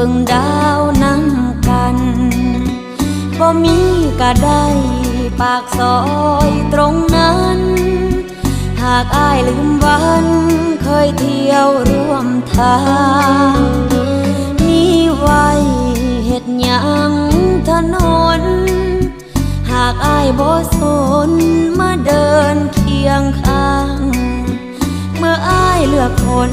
ເບິ່ງດາວນຳກັນ ບໍ່ມີກະໄດ້ ປາກຊອຍຕົງນັ້ນ ຫາກອ້າຍລືມວັນ ເຄີຍທ່ຽວຮ່ວມທາງ ມີໄວ້ເຮັດຫຍັງຖະໜົນ ຫາກອ້າຍບໍ່ສົນ ມາເດີນຄຽງຂ້າງ ເມື່ອອ້າຍເລືອກຄົນ